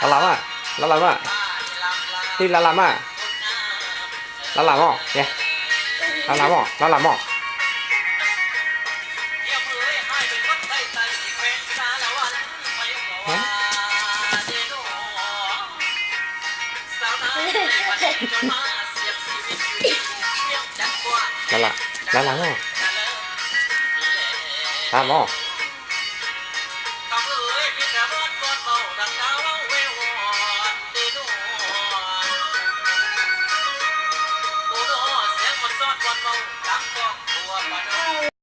Lab lam mas, lab lam mas, tij lab lam mas, lab lam mog, lab lam mog, lab lam mog. Lab lam, lab lam mog, lab lam mog.